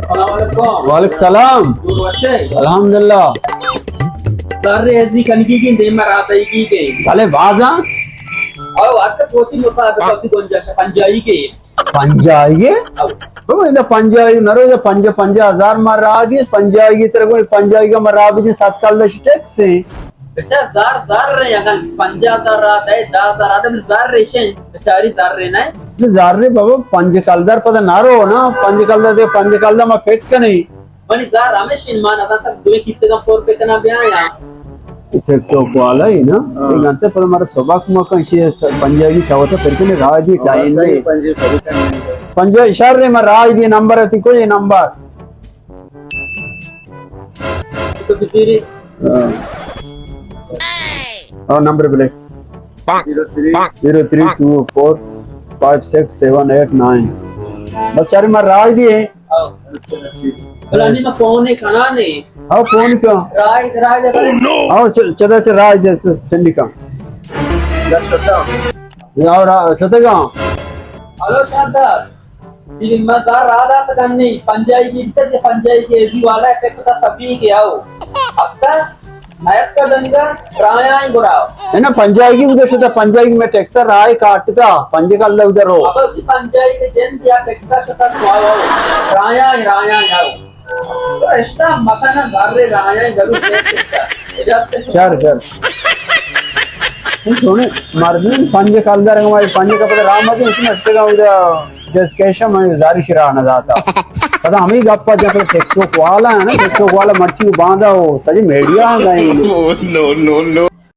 السلام علیکم۔ وعلیکم السلام۔ دور وشے؟ الحمدللہ۔ زر ازی کنگی کی دیم راتئی کی کے۔ بلے بازاں؟ او، ہر کس وتی مطابق وتی گنجائش پنجائی کے۔ پنجائی کے؟ او۔ تو ادا پنجائی نرو، ادا پنجاہ، پنجاہ ہزار ما راہ دی، پنجائی کی طرف، پنجائی کا ما راہ دی، سات کال دش ٹیکس ہے۔ بچار زر، زر رے، اگن پنجاہ ہزار را دے، دہ ہزار را دے، بل زر ریشن، بچاری زر رے نہ۔ زر رے بابا، پنج کلدار پدا نہ رو نا، پنج کلدار دے، پنج کلدار ما پک کنے۔ منی زر ہمیش ان، ما نہ تک دوے کیسے کا پور پہ کنا بیا یا۔ ٹک ٹاک والا ہی نا، ہاں۔ ایک گھنٹے پر ہمارا سبق ما کن شی پنجاہی چاوتا پھر کنے راہ دی ہاں، ٹائم صحیح، دے۔ پنجاہی پھر کنے۔ پنجاہی شر رے ما راہ دی نمبر ہے، تی کوئی نمبر۔ تو کتنی؟ ہاں۔ اور نمبر بلے۔ Zero three. Zero three two four five six seven eight nine. بس ساری میں راج دی ہے۔ ہاں۔ بلانی میں فون ہے کنا نہیں۔ ہاں، فون کا۔ راج، راج اگر ہاں، چ-، چدا چ راج دے س-، سنڈی کا۔ یا را-، چدا کا۔ ہلو شاندار۔ تیری مزار رادا تکنی، پنجائی کی بکت یا پنجائی کی ایزی والا ہے، پہ پتا سبی کے آؤ۔ اب تا، میت کا دنگا، رایاں گراؤ۔ ہے نا، پنجائی کی ادھر شتا، پنجائی کی میں ٹیکسا رائے کاٹتا، پنجے کا اللہ ادھر ہو۔ اب اسی پنجائی کے جن دیا ٹیکسا شتا تو آؤ۔ رایاں، رایاں آؤ۔ تو اشتا مکانا گھر رے رایاں ضرور ٹیکسا۔ اجازت ہے۔ شر، شر۔ سونے، مردم پنجے کا اللہ رنگ، پنجے کا پتہ رام مجھے اس میں اشتے کا ادھر۔ جس کیشا من زاری شرا نہ داتا۔ پدا ہمیں گپ پا جب ٹک ٹاک والا ہے نا، ٹک ٹاک والا مرچی کو باندھا ہو، سجی میڈیا آ گئے۔ نو، نو، نو۔